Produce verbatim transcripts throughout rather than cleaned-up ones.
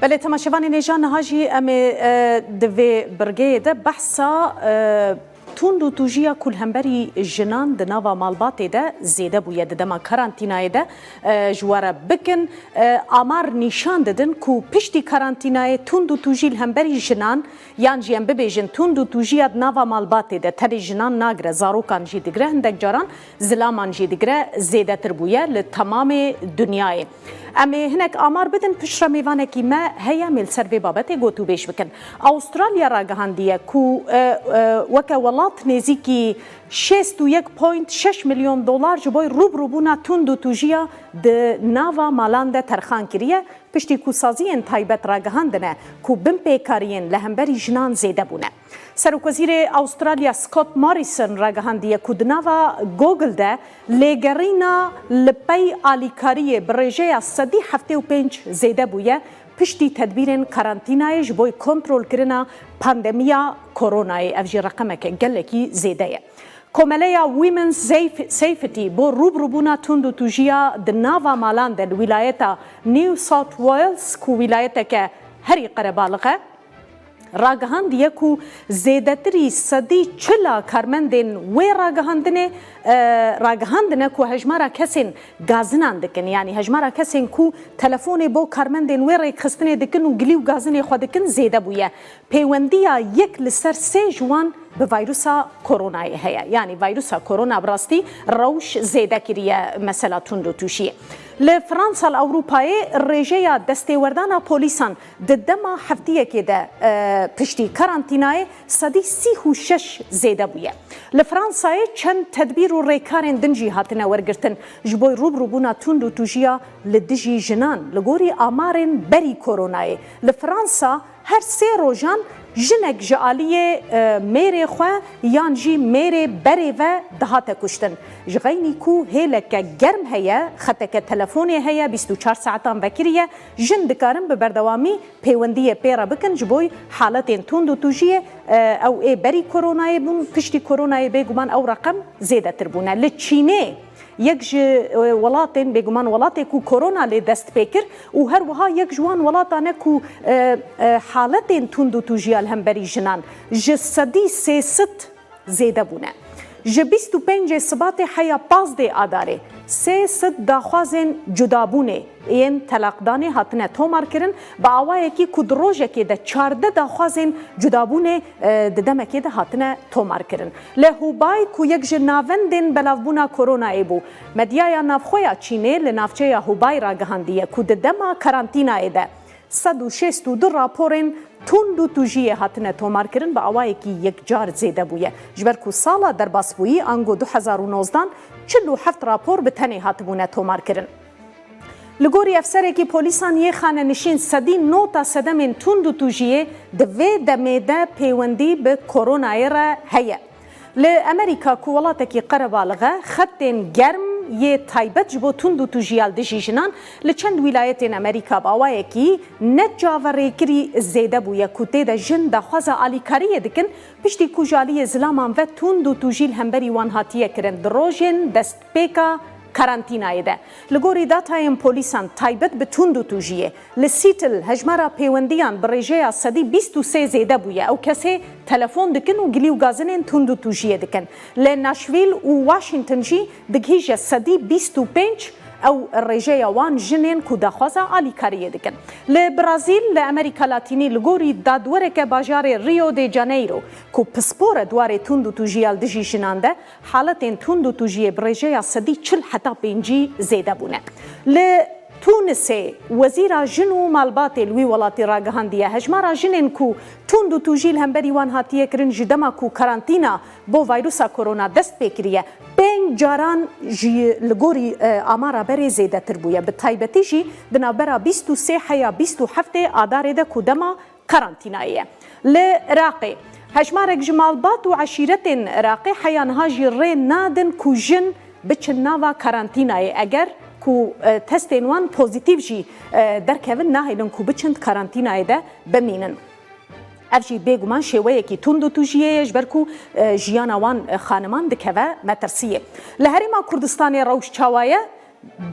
Belê, temaşevanên hêja, niha jî em ê, e, di vê birgeyê de behsa, e, tund û tûjiya ku li hemberî jinan di nava malbatê de zêde bûye di dema karantînayê de, e, ji we re bikin. E, amar nîşan didin ku piştî karantînayê tund û tûjî li hemberî jinan, yan jî em bibêjin tund û tûjiya di nava malbatê de tenê jinan nagire, zarokan jî digire, hindek caran zilaman jî digire, zêdetir bûye li temamê dinyayê. Em ê hinek amar bidin, piştre mêvanekî me heye, em ê li ser vê babetê gotûbêj bikin. Awustralya ragihandiye ku, e, e, weke welat nêzîkî şêst û yek point şeş milyon dolar ji bo rûbirûbûna tund û tûjiya di nava malan de terxan kiriye, piştî ku saziyên taybet ragihandine ku binpêkariyên li hemberî jinan zêde bûne. Serokwezîrê Awustralya Scott Morrison ragihandiye ku di nava Google de lêgerîna li pey alîkariyê bi rêjeya sedî heftê û pênc zêde bûye, piştî tedbîrên karantînayê ji bo kontrolkirina pandemiya koronayê. Ev jî reqemeke gelekî zêde ye. Komeleya Women's Safe-, Safety bo rûbirûbûna tund û tûjiya di nava malan de li wîlayeta New South Wales, ku wîlayeteke herî qerebalix e, ragihandiye ku zêdetirî sedî çil a karmendên wê ragihandinê, e, ragihandine ku hejmara kesên gazinan dikin, yanî hejmara kesên ku telefonê bo karmendên wê rêkxistinê dikin û gilî û gazinê xwe dikin, zêde bûye. Pêwendiya yek li ser sê ji wan bi vayrusa koronayê heye. Yanî vayrusa korona bi rastî rewş zêde kiriye mesela tund û tûjiyê. Li Fransa, li Ewropayê rêjeya destêwerdana polîsan di dema heftiyekê de, e, piştî karantînayê sedî sî û şeş zêde bûye. Li Fransayê çend tedbîr û rêkarên din jî hatine wergirtin ji bo rûbirûbûna tund û tûjiya li dijî jinan, li gorî amarên berî koronayê. Li Fransa her sê rojan jinek ji aliyê, e, mêrê xwe yan jî mêrê berê ve dihate kuştin. Ji xeynî ku hêleke germ heye, xeteke telefonê heye, bîst û çar saetan vekirî ye, jin dikarin bi berdewamî pêwendiyê pê re bikin ji bo haletên tund û tûjiyê, e, ew ê berî koronayê bûn, piştî koronayê bêguman ew reqem zêdetir bûne. Li Çînê yek ji, e, welatên, bêguman welatê ku korona lê dest pê kir û her wiha yek ji wan welatan e ku, e, e, haletên tund û tûjiya li hemberî jinan ji sedî sê sed zêde bûne. Ji bîst û pêncê Sibatê heya pazdeh Adarê sê sed daxwazên cudabûnê yên telaqdanê hatine tomarkirin, bi awayekî ku di rojekê de çardeh daxwazên cudabûnê, e, di demekê de hatine tomarkirin. Li Hubei ku yek ji navendên belavbûna koronayê bû, medyaya navxwe ya Çînê li navçeya Hubei ragihandiye ku di dema karantînayê de sed û şêst û du raporên tund û tûjiyê hatine tomarkirin, bi awayekî yekcar zêde bûye. Ji ber ku sala derbasbûyî, ango du hezar û nozdan, çil û heft rapor bi tenê hatibûne tomarkirin. Li gorî efserekî polîsan yê xanenişîn, sedî nota sedemên tund û tûjiyê di vê demê de pêwendî bi koronayê re heye. Li Amerîka ku welatekî qerebalix e, xetên germ yê taybet ji bo tund û tûjiya li dijî jinan li çend wîlayetên Amerîka bi awayekî ne çaverêkirî zêde bûye ku tê de jin daxwaza alîkariyê dikin, piştî ku ji aliyê zilaman ve tund û tûjî li hemberî wan hatiye kirin di rojên destpêka karantînayê de. Li gorî datayên polîsan taybet bi tund û tûjiyê, li Seattle hejmara pêwendiyan bi rêjeya sedî bîst û sê zêde bûye. Ew kesê telefon dikin û gilî û gazinên tund û tûjiyê dikin. Li Nashville û Washington jî digihîje sedî bîst û pênc ew rêjeya wan jinên ku daxwaza alîkariyê dikin. Li Brazîl, li Amerîka Latînî, li gorî dadwereke bajarê Rio de Janeiro ku pispor e di warê tund û tûjiya li dijî jinan de, haletên tund û tûjiyê bi rêjeya sedî çil heta pêncî zêde bûne. Li Tûnisê wezîra jin û malbatê li wî welatî ragihandiye, hejmara jinên ku tund û tûjî li hemberî wan hatiye kirin ji dema ku karantîna bo vayrusa korona dest pê kiriye, pênc caran ji li gorî, e, amara berê zêdetir bûye. Bi taybetî jî di navbera bîst û sê heya bîst û heftê Adarê de ku dema karantînayê ye. Li Iraqê hejmarek ji malbat û eşîretên Iraqê heya niha jî rê nadin ku jin biçin nava karantînayê, eger ku, e, testên wan pozîtîf jî, e, derkevin, nahêlin ku biçin karantînayê de bimînin. Ev jî bêguman şêweyekî tund û tûjiyê ye, ji ber ku, e, jiyana wan, e, xaniman dikeve metirsiyê. Li Herêma Kurdistanê rewş çawa ye?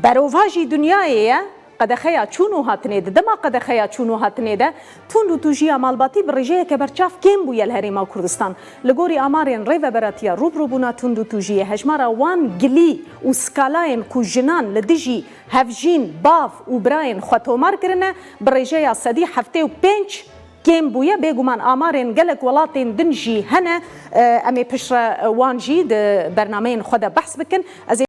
Berovajî dinyayê ye, qedexeya çûn û hatinê, di dema qedexeya çûn û hatinê de tund û tûjiya malbatî bi rêjeyeke berçav kêm bûye li Herêma Kurdistan. Li gorî amarên Rêveberatiya Rûbirûbûna Tundûtûjiyê, hejmara wan gilî û skalayên ku jinan li dijî hevjîn, bav û birayên xwe tomar kirine, bi rêjeya sedî heftê û pênc kêm bûye. Bêguman amarên gelek welatên din jî hene. E, em ê piştre wan jî di bernameyên xwe de behs bikin. Ez ê